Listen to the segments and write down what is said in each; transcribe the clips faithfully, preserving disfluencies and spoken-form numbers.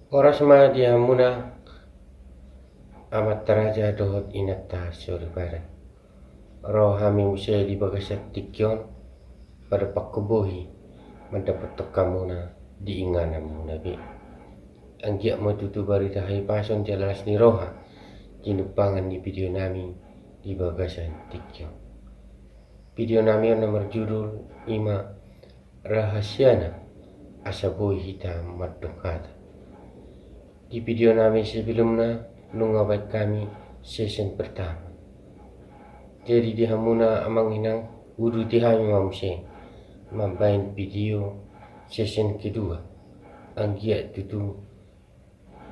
Horas ma di hamuna amanta raja dohot inanta soripada. Ro hami muse di bagasan tingki on padompakkon bohi mandapothon hamuna di ingananmuna be. Anggiat ma tutu barita hahipason jala las ni roha tinumpangan ni video nami di bagasan tingki on. Video nami on na marjudul ima Rahasiana asa boi hita mandok hata. Di video nami sebelumna nunga baen hami season pertama. Jadi di hamuna amang inang, uduti hami ma muse mambaen video season kedua. Anggiat tutu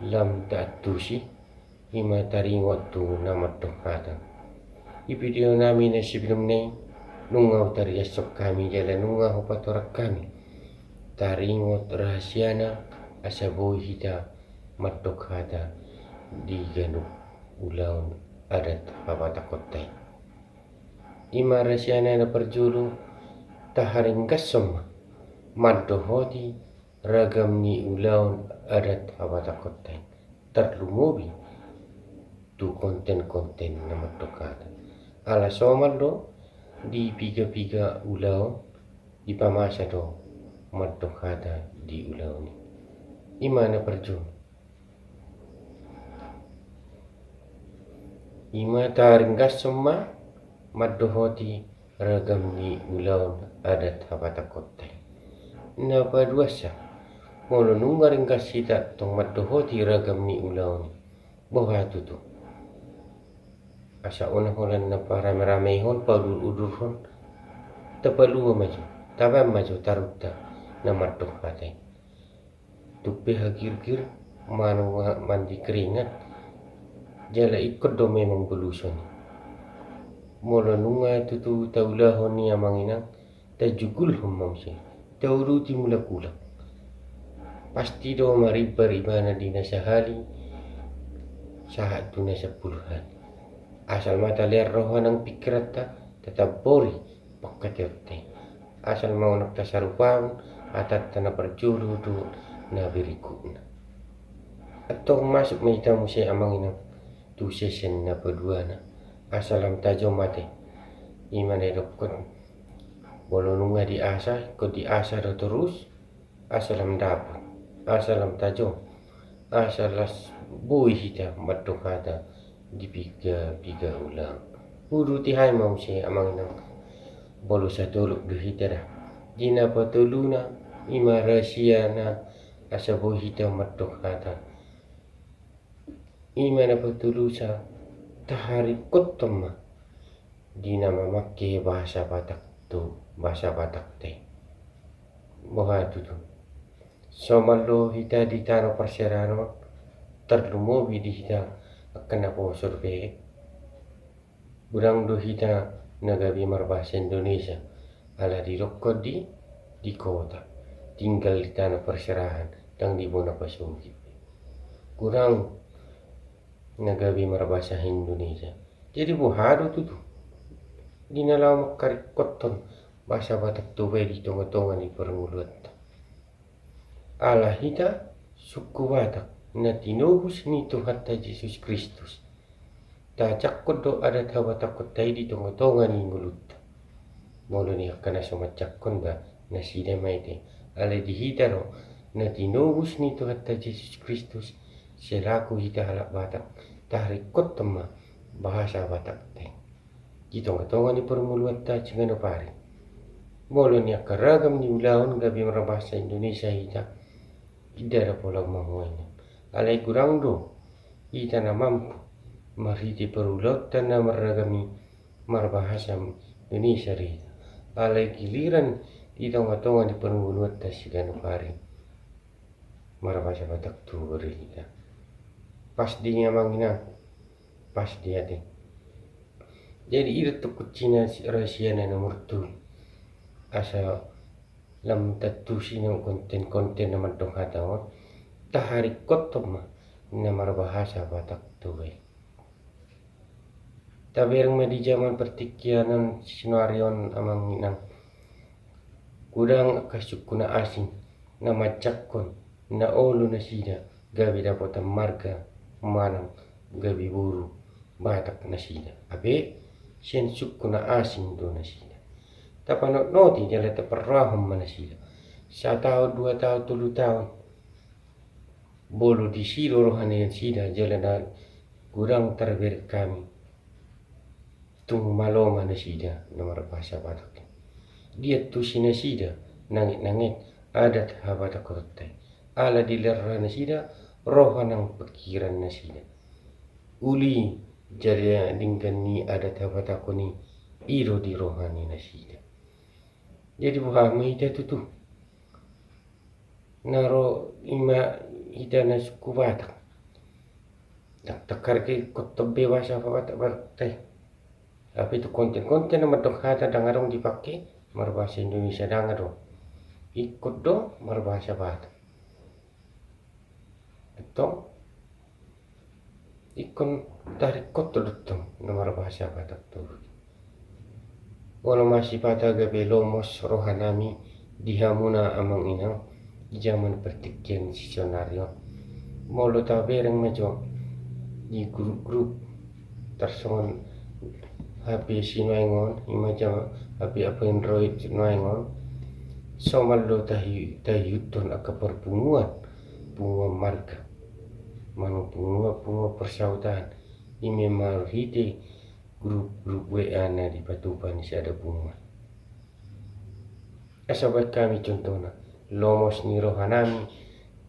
lam taantusi, ima taringot tu na mandok hata. Di video nami na sebelumna i nunga hutariashon hami jala nunga hupatorang hami taringot rahasiana asa boi hita mandok hata di ganup ulaon adat Habatakonta i. Ima rahasiana na parjolo, taharinggashon ma mandohoti ragam ni ulaon adat Habatakonta i, tarlumobi tu konten-konten na mandok hata. Ala somal do di piga-piga ulaon dipamasa do mandok hata di ulaon i. Ima na parjolo. Ima taharinggashon ma mandohoti ragam ni ulaon adat Habatakonta i. Na paduasa, molo nunga ringgas hita tong mandohoti ragam ni ulaon i, boha tutu? Asa unang holan na parame-ramehon, paudur-udurhon, tapalua ma jo, tabaen ma jo tarunta na mandok hata i. Tung pe hagirgir, manang mandi keringat, jala ingkon do memang boluson i. Molo nunga tutu taulahon i amang inang, tajugulhon ma muse, tauduti mulak-ulak. Pasti do marimbar ibana di na sahali sahat tu na sampulu hali. Asal ma talean roha nang pingkiranta, tatambori pangkataionta i. Asal ma unang tasarupahon hatanta na parjolo dohot na berikutna. Antong masuk ma hita muse amang inang tu season na paduana. Asa lam tajom ate. Ima na didokkon, molo nunga diasa, ingkon diasa do torus, asa lam dapot, asa lam tajom, asa las boi hita mandok hata di piga-piga ulaon. Uduti hami ma muse amang inang, molo satolop do hita da. Di na patoluna, ima rahasiana asa boi hita mandok hata. Ima na patolusa, taharingkothon ma di na mamangke bahasa Batak tu bahasa Batakta i. Boha tutu? Somal do hita di tano parserahan on, tarlumobi di hita angka naposo dope. Godang do hita na gabe marbahasa Indonesia, ala didokkon di, di kota, tinggal di tano parserahan, ndang di bona pasogit. Godang na gabe marbahasa Indonesia. Jadi boha do tutu di na laho mangharingkothon bahasa Batak Toba i di tonga-tonga ni parngoluanta? Ala hita suku Batak na tinobus ni Tuhanta Jesus Kristus, tajangkon do adat Habatakonta i di tonga-tonga ni ngolunta. Molo ni angka na so manjangkon ba, nasida ma i te. Alai di hita do na tinobus ni Tuhanta Jesus Kristus, selaku hita halak Batak, taharingkothon ma bahasa Batakta i di tonga-tonga ni parngoluanta siganup ari. Molo ni angka ragam ni ulaon gabe marbahasa Indonesia hita, inda da pola manguaina. Alai godang do hita na mampu marhite parulaonta na marragam i marbahasa Indonesia do hita. Alai giliran di tonga-tonga ni parngoluanta siganup ari marbahasa Batak Toba do hita. Pas do i amang inang, pas do i ate. Jadi i do antong kuncina, rahasiana na nomor tolu. Asa lam taantusi nang konten-konten na mandok hata on, taharingkothon ma na marbahasa Batak Toba i. Tabereng ma di jaman partingkian on, sinuari on amang inang, godang angka suku na asing na manjangkon na olo nasida gabe dapotan marga manang gabe boru Batak nasida. Hape sian suku na asing do nasida. Tapanotnoti jala taparrohahon ma nasida. Sataon, dua taon, tolu taon. Molo disi do roha nasida jala na godang tarbereng hami, tung malo ma nasida na marbahasa Batak. Diantusi nasida nanget-nanget adat habatahonta i. Ala dilehon roha nasida, roha nang pingkiran nasida. Uli jala denggan ni adat habatahon i, i do di roha ni nasida. Jadi boha ma hita tutu? Na ro ima hita na suku Batak. Ndang taharga ingkon be bahasa Batak, Batak i. Hape tu konten-konten na mandok hata ndang adong dipake marbahasa Indonesia, ndang adong. Ingkon do marbahasa Batak. Antong ingkon taringkot do tong na marbahasa Batak Toba. Olo ma sipata gabe lomos rohanami di hamuna amang inang di jaman partingkian sisonari on. Molo tabereng ma jo di grup-grup tarsongon H P si nuaeng on, ima jama H P apa Android nuaeng on, somal do tahi-, tahiuthon angka parpunguan, punguan marga. Manang punguan, punguan parsahutan. Ima marhite grup-grup W A na dipatupa ni sada punguan. Asa baen hami contohna, lomos ni rohanami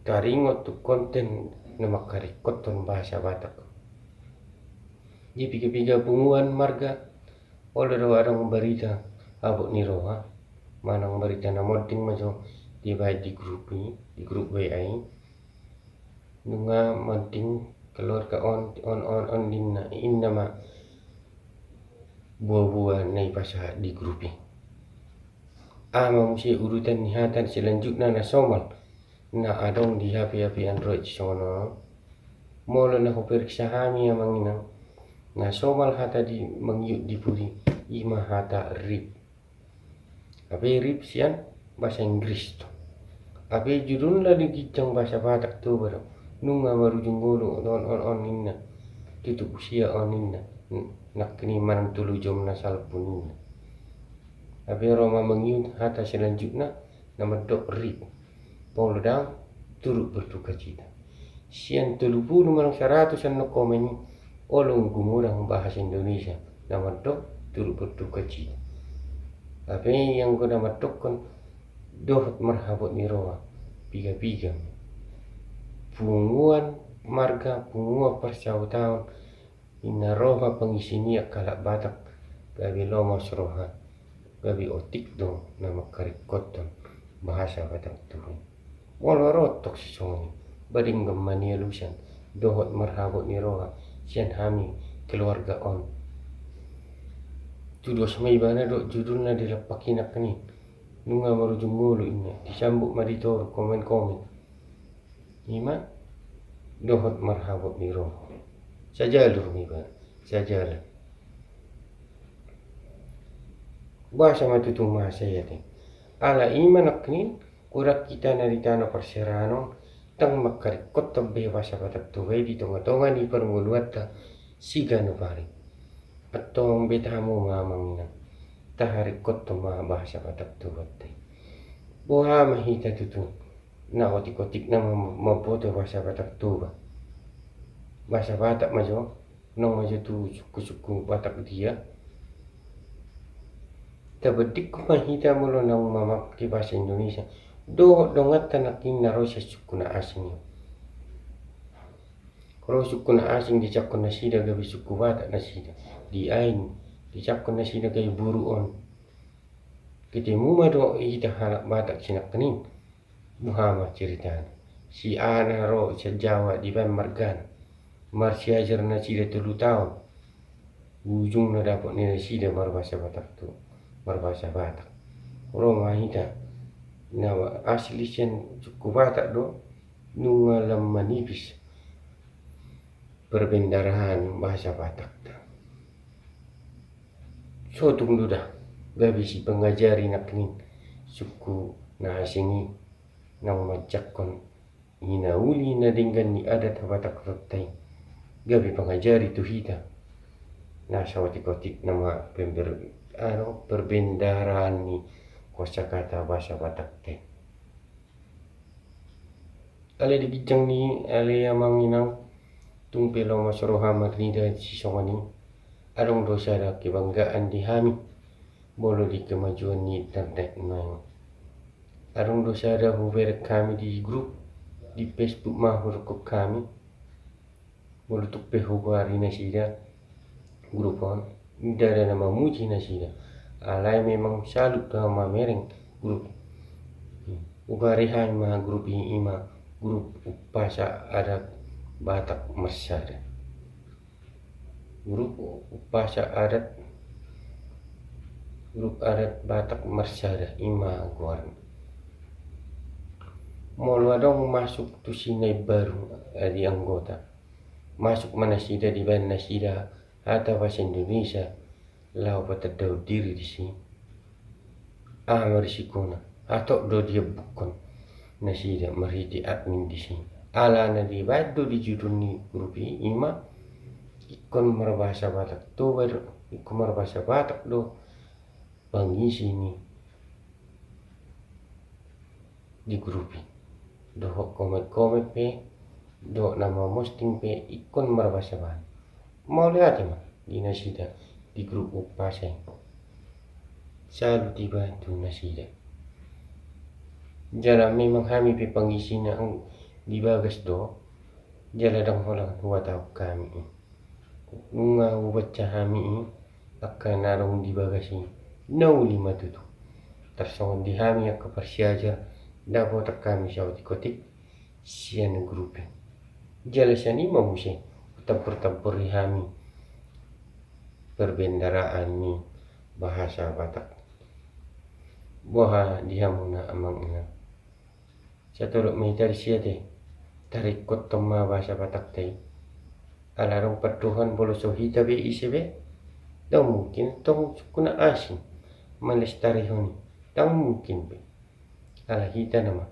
taringot tu konten na mangkaringkothon bahasa Batak. Di piga-piga punguan marga, olo do adong barita habot ni roha, manang barita na monding ma jo dibaen di grup i, di grup W A i. Nunga monding keluarga on, on, on, on, ninna, inna ma buabua na ipasahat di grup i. Aha ma muse urutan ni hata selanjutna na somal na adong di H P-H P Android songon on? Molo na huperiksa hami amang inang, na somal hata di mangiut di pudi, ima hata rip. Hape rip sian bahasa Inggris do. Hape judulna di ginjang bahasa Batak Toba do. Nunga marujung ngolu on, on, on, ninna. Tutup usia on ninna. Nangkin i manang tolu jom na salpu ninna. Hape ro ma mangiut hata selanjutna na mandok rip. Molo ndang, turut berduka cita. Sian tolu pulu manang saratus annon komen i, olo gumodang bahasa Indonesia na mandok turut berduka cita. Hape anggo na mandokkon dohot marhabot ni roha, piga-piga. Punguan marga, punguan parsahutan, inna roha pangisi ni halak Batak, gabe lomos roha, gabe otik do na mangkaringkothon bahasa Batak Toba i. Molo ro tong sisongon i, ba denggan ma nialusan dohot marhabot ni roha sian hami keluarga on. Tudos ma ibana dohot judulna di lapak i nangkin i. Nunga marujung ngolu inna, disambut ma di toru komen-komen. Ima dohot marhabot ni roha. Sajalur ma iba, sajalan. Boasa ma tutu masa i ate? Ala ima nangkin i, godang hita na di tano parserahan on, ndang mangkaringkothon be bahasa Batak Toba i di tonga-tonga ni parngoluanta siganup ari. Antong beta hamu ma amang inang, taharingkothon ma bahasa Batak Tobanta i. Boha ma hita tutu na otik-otik na mam-, mamboto bahasa Batak Toba. Bahasa Batak ma jo, naung ma jo tu suku-suku Batak dia. Tabandingkon ma hita molo naung mamake bahasa Indonesia dohot donganta nangkin na ro sian suku na asing i. Ro suku na asing dijangkon nasida gabe suku Batak nasida. Diain dijangkon nasida gabe boru on. Ketemu ma dohot hita halak Batak si nangkin i. Boha ma ceritana? Si A na ro sian Jawa dibaen margana. Marsiajar nasida tolu taon. Ujungna dapot ni nasida marbahasa Batak tu, marbahasa Batak. Ro ma hita na asli sian suku Batak do, nunga lam manipis perbendaharaan bahasa Batakta. So tung do da gabe sipangajari nangkin i suku na asing i naung manjangkon Ina uli na denggan ni adat Batak Toba i gabe pangajari tu hita na saotik-otik nama pember-, anu, perbendaharaan ni kosakata bahasa Batak i. Alai di ginjang ni i, ale amang inang, tung pe lomo roha marnida sisongon i. Adong do sada kebanggaan di hami molo di kemajuan ni internet nuaeng. Adong do sada hubereng hami di grup di Facebook ma hudok hami. Molo tung pe hugoari nasida grup on, ndada na mamuji nasida. Alai memang salut do mamereng grup i. Hugoari hami ma grup i, ima grup Umpasa Adat Batak Marsada. Grup Umpasa Adat, grup adat Batak Marsada, ima goarna. Molo adong masuk tusi na imbaru, adi anggota, masuk ma nasida, dibaen nasida hata bahasa Indonesia laho patandahon diri disi. Aha ma risikona? Hatop do diambukkon nasida marhite admin disi. Alana dibaen do di judul ni grup i, ima ingkon marbahasa Batak Toba do, ingkon marbahasa Batak do pangisi ni di grup i. Dohot komen-komen pe, dohot na mamosting pe ingkon marbahasa Batak. Mauliate ma di nasida di grup Umpasa i. Salut iba tu nasida. Jala memang hami pe pangisina di bagas do, jala ndang holan huhatahon hami i. Nunga hubaca hami i, angka na adong di bagas i, na uli ma tutu. Tarsongon di hami angka parsiajar, dapotan hami saotik-otik sian grup i. Jala sian i ma muse hutampor-tampori hami perbendaharaan ni bahasa Batak. Boha di hamuna amang inang? Satolop ma hita disi ate, taringkothon ma bahasa Batakta i. Ala adong pandohan molo so hita be, ise be, ndang mungkin tong suku na asing malestarihon i, ndang mungkin be. Ala hita nama,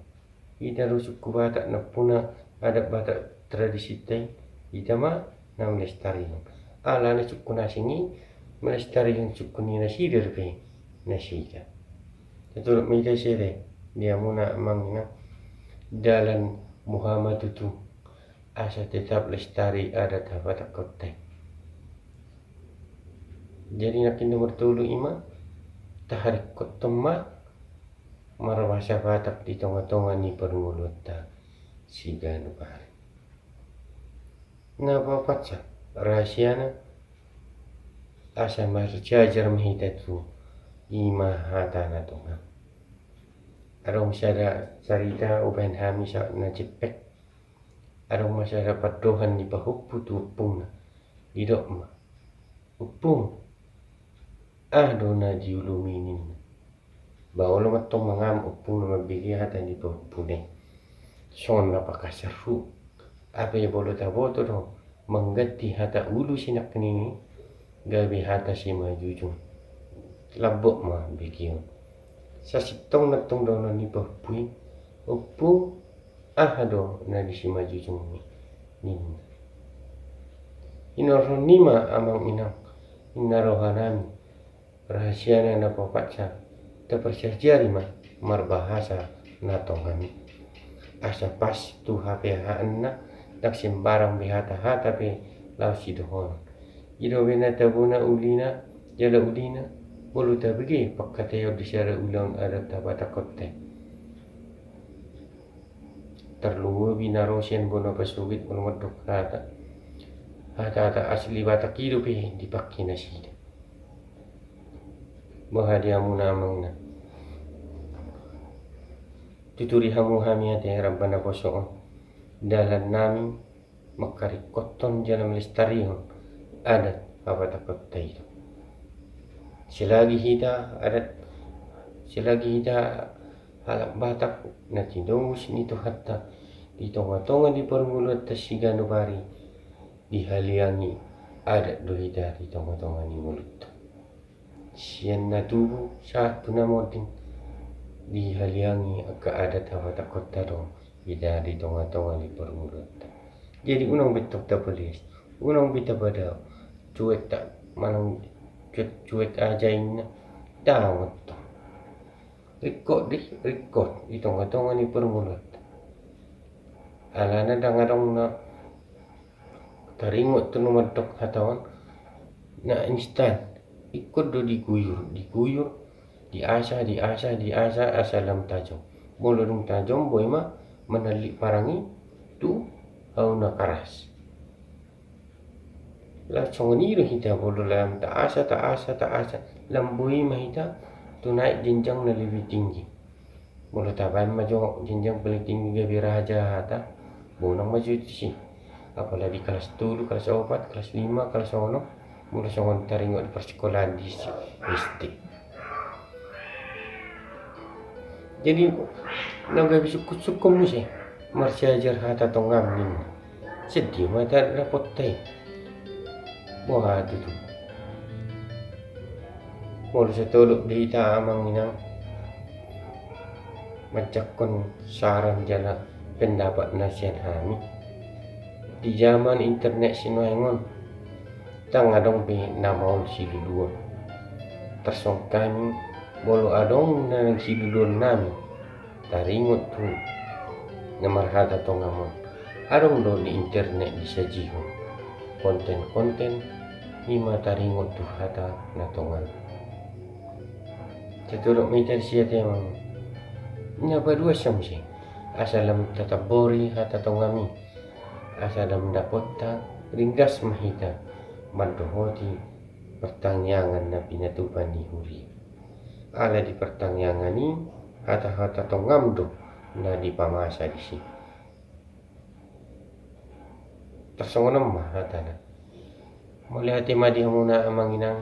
hita do suku Batak nampuna adat Batak tradisinta i, hita ma na malestarihon. Alana suku na asing i malestarihon suku ni nasida dope nasida. Satolop ma hita disi ate, di hamuna amang inang, dalan boha ma tutu asa tetap lestari adat Batak Toba i. Jadi nangkin nomor tolu ima, taringkothon ma marbahasa Batak di tonga-tonga ni parngoluanta siganup ari. Na paopat sa, rahasiana, asa marsiajar ma hita tu ima hata na tonga. Adong sada carita hubaen hami sahat na jempek. Adong ma sada pandohan ni pahompu tu ompungna. Didok ma, "Ompung, aha do na diulumu i?" ninna. Ba olo ma tong mangamuk ompungna mambege hata ni pahompuna i. Songon na pakasarhu. Hape molo taboto do mangganti hata ulu si nangkining i gabe hata simanjujung, lambok ma begeon. Sasintongna tong dohonon ni pahompu i, "Ompung, aha do na di simanjujung i?" ninna. Hinorhon i ma amang inang, ninna rohanami. Rahasiana na paopat sa, taparsiajari ma marbahasa na tonga i. Asa pas tu hapeahaanna, ndang sembarang be hata-hata pe laho sidohonon. I do be na tabona ulina jala udina, molo tabege pangkataion di sada ulaon adat Batak Toba i. Tarlumobi na ro sian bona pasogit molo mandok hata. Hata-hata asli Batak i dope dipake nasida. Boha di hamuna amang inang? Tuturi hamu hami ate ramba naposo on dalannami mangkaringkothon jala malestarihon adat Batak Toba i. Selagi hita adat, selagi hita halak Batak na tinobus ni Tuhanta di tonga-tonga ni parngoluanta siganup ari, dihaliangi adat do hita di tonga-tonga ni ngolunta. Sian na tubu sahat tu na monding, dihaliangi angka adat Batak Toba do Hita di tonga-tonga ni parngoluonta. Jadi unang be tong tapalias, unang be tapadao. Cuek ta, manang cuek-cuek aja inna. Taon tong. Ringkot di, ringkot di tonga-tonga ni parngoluonta. Alana ndang adong na taringot tu na mandok hata on na instan. Ingkon do diguyur, diguyur, diasah, diasah, diasah asa lam tajom. Molo dung tajom boi ma manallik parang i tu hau na karas. Lam songon i do hita, molo lam taasah, taasah, taasah, lam boi ma hita tu naik jenjang na lebih tinggi. Molo tabaen ma jo jenjang paling tinggi gabe raja hata, bonang ma jo disi. Apala di kelas tolu, kelas opat, kelas lima, kelas onom, molo songon taringot di parsikolaan di S D. Jadi na gabe sungkun-sungkun muse marsiajar hata tongam ninna. Sedih ma hata dapotta i. Boha tutu. Molo satolop do hita amang inang manjangkon saran jala pendapat na sian hami. Di zaman internet sinuaeng on, ndang adong be na maol siluluon. Tarsongon hami, molo adong na naeng siluluon nami taringot tu na marhata tongam on, adong do di internet disajihon konten-konten i ma taringot tu hata na tongam. Satolop ma hita disi ate amang. Na paduahon muse, asa lam tatambori hata tongam i, asa lam dapotta, ringgas ma hita mandohoti partangiangan na pinatupa ni huria. Ala di partangiangan i, hata-hata tongam do na dipamasa disi. Tarsongon on ma hatana. Mauliate ma di hamuna amang inang,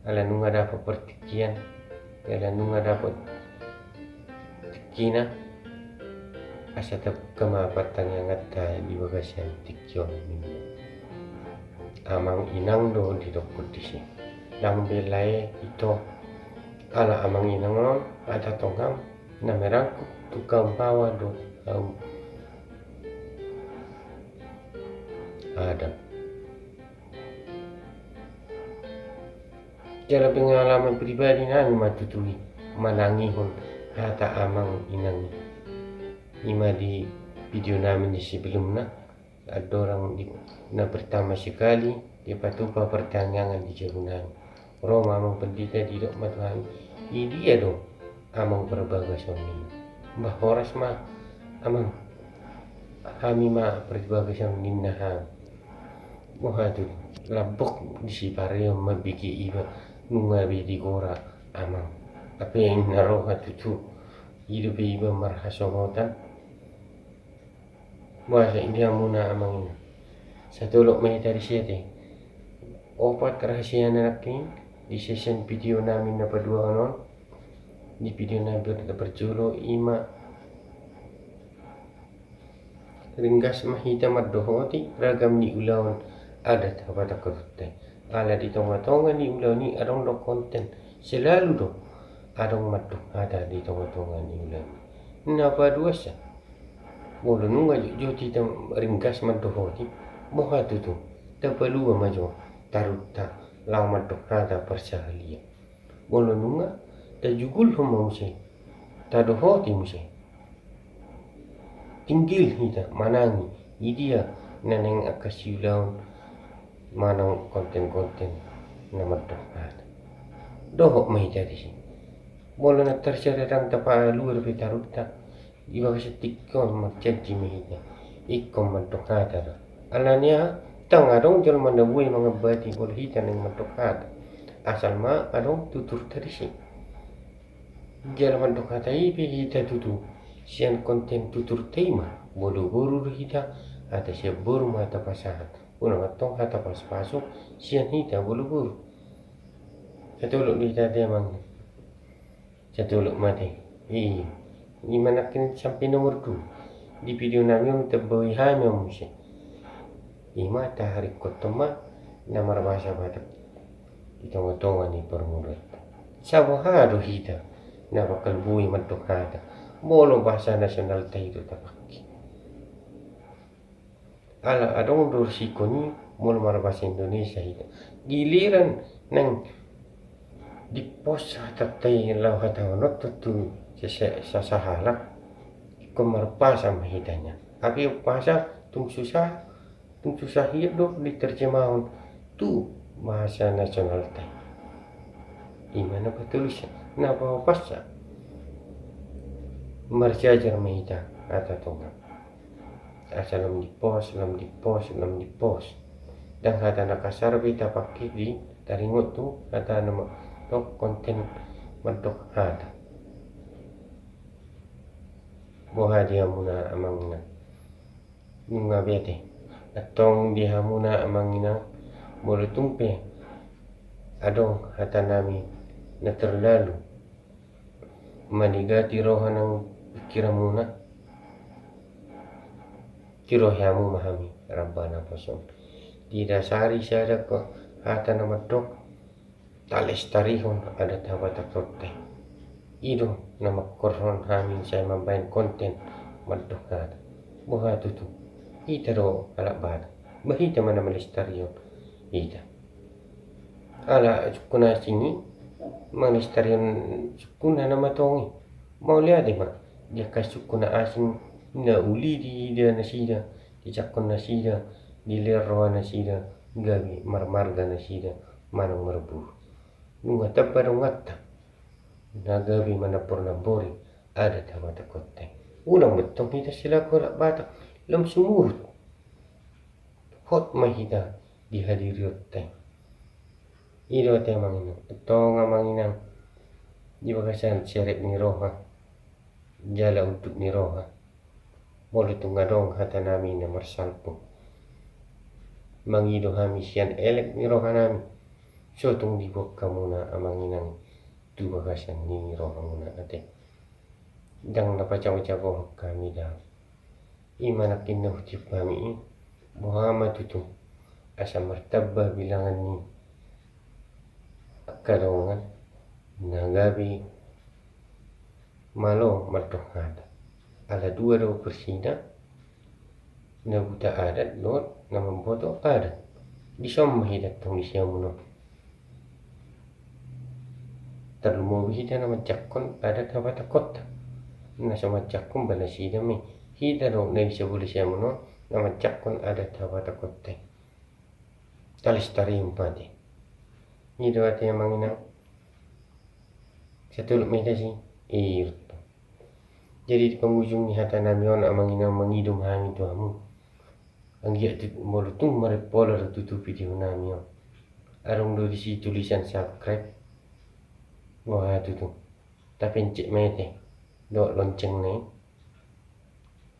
ala nunga dapot partingkian, ala nunga dapot tingkina, asa tabuka ma partangianganta di bagasan tingki on ninna. Amang inang do didokkon disi. Ndang be lae ito, ala amang inang on hata tongam na merangkup tu kaum Hawa dohot kaum Adam. Jala pengalaman pribadi nami ma tutu i manangihon hata amang inang i. I ma di video nami di sebelumna, andorang di na pertama sekali dipatupa partangiangan di jabu nami. Ro ma amang pandita didok ma tu hami, i dia do amang parbagas on ninna. Bah, horas ma amang, hami ma parbagas on ninna hami. Boha tutu, lambok disi pareon mambege iba nunga be digora amang. Hape inna roha tutu, i dope iba marhasohotan. Boasa i di hamuna amang inang. Satolop ma hita disi ate. Opat rahasia na nangkin di sesen video nami na paduahon on. Di video nami na parjolo i ma ringgas ma hita mandohoti ragam ni ulaon adat habatahononta i. Ala di tonga-tonga ni ulaon i adong do konten selalu do adong mandok hata di tonga-tonga ni ulaon i. Na paduahon, molo nunga jotjot hita ringgas mandohoti, boha tutu, tapalua ma jo tarunta laho mandok hata parsahalian. Molo nunga tajugulhon ma muse, tadohoti muse. Tinggil hita manangi, i dia na naeng angka siulaon manang konten-konten na mandok hata. Dohot ma hita disi. Molo na tarsiradang tapalua dope tarunta, di bagasan tingki on marjanji ma hita ingkon mandok hata do. Alani aha? Ndang adong jolma na boi mangambati molo hita naeng mandok hata. Asal ma adong tuturta disi. Jala mandok hata i pe hita tutu sian konten tuturta i ma. Molo boru do hita, hata sian boru ma tapasahat. Unang antong hata pasupasu sian hita molo boru. Satolop do hita ate amang. Satolop ma ate. I, i ma nangkin sampe nomor dua. Di video nami on tambahon hami on muse. I ma taringkothon ma na marbahasa Batak di tonga-tonga ni parngoluonta. Saboha do hita na bakal boi mandok hata. Molo bahasa nasionalta i do tapake. Ala adong do risiko ni molo marbahasa Indonesia hita. Giliran naeng dipos hatanta i laho hatahonon tu, tu, sese-, sasahalak, ingkon marpasa ma hita nian. Api umpasa tung susah, tung susah hian do diterjemahon tu bahasa nasionalta i. Ima na patolusa, na paopatta. Marsiajar ma hita hata Toga. Asa lam dipos, lam dipos, lam dipos. Ndang hata na kasar be tapake di taringot tu hata na mandok konten mandok hata. Boha di hamuna amang inang. Nunga bete. Antong di hamuna amang inang, molo tung pe adong hatanami na terlalu manigati roha nang pikiranmuna, tirohi hamu ma hami ramba na pos on. Didasari sada hata na mandok, talestarihon adat Habatahonta i. I do na mangkorhon hami sai mambahen konten mandok hata. Boha tutu, hita do halak Batak, ba hita ma na malestarihon hita. Ala sungkun asing i mangalestarihon sungkunna na matong i. Mauliate ma di angka sungkun na asing na uli diida nasida, dijangkon nasida, dilehon roha nasida, gabe marmarga nasida manang marboru. Nunga tamba donganta na gabe manamborinambori adat Habatahonta i. Unang ma antong hita selaku halak Batak lam sumurut. Hot ma hita di hadirionta i. I do ate amang inang. Antong amang inang, di bagasan serep ni roha jala unduk ni roha, molo tung adong hatanami na marsalpu, mangido hami sian elek ni rohanami, so tung diboan hamuna amang inang tu bagasan ni rohamuna ate. Ndang na pajagojagohon hami da. Ima nangkin na hutiop hami i, boha ma tutu asa martamba bilangan ni angka dongan na gabe malo mandok hata. Ala dua do versina, na buta adat dohot na mamboto adat. Dison ma hita antong di siamun on. Tarlumobi hita na manjangkon adat Habatahonta. Na so manjangkon ba nasida ma i. Hita do na di sabola siamun on na manjangkon adat Habatahonta i. Talestarihon ma ate. I do ate amang inang. Satolop ma hita si. I do. Jadi di pangujung ni hatanami on amang inang, mangido ma hami tu hamu. Anggiat tu molo tung marempola do tutu videonami on, adong do disi tulisan subscribe. Boha tutu, tapencet ma ate dohot loncengna i.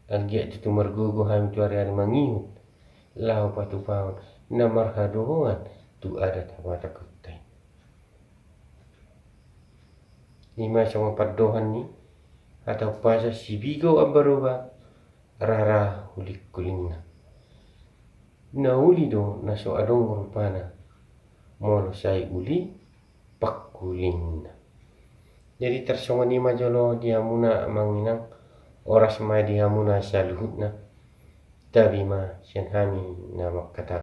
Anggiat tutu margogo hami tu ariari mangihut laho patupahon na marhadohoan tu adat Habatahonta i. Ima songon pandohan ni hata umpasa, sibigou ambaroba rara hulinghulinna. Na uli do na so adong rupana molo sai uli pangkulingna. Jadi tarsongon i ma jolo di hamuna amang inang, horas ma di hamuna saluhutna. Tabi ma sian hami na mangkatahon.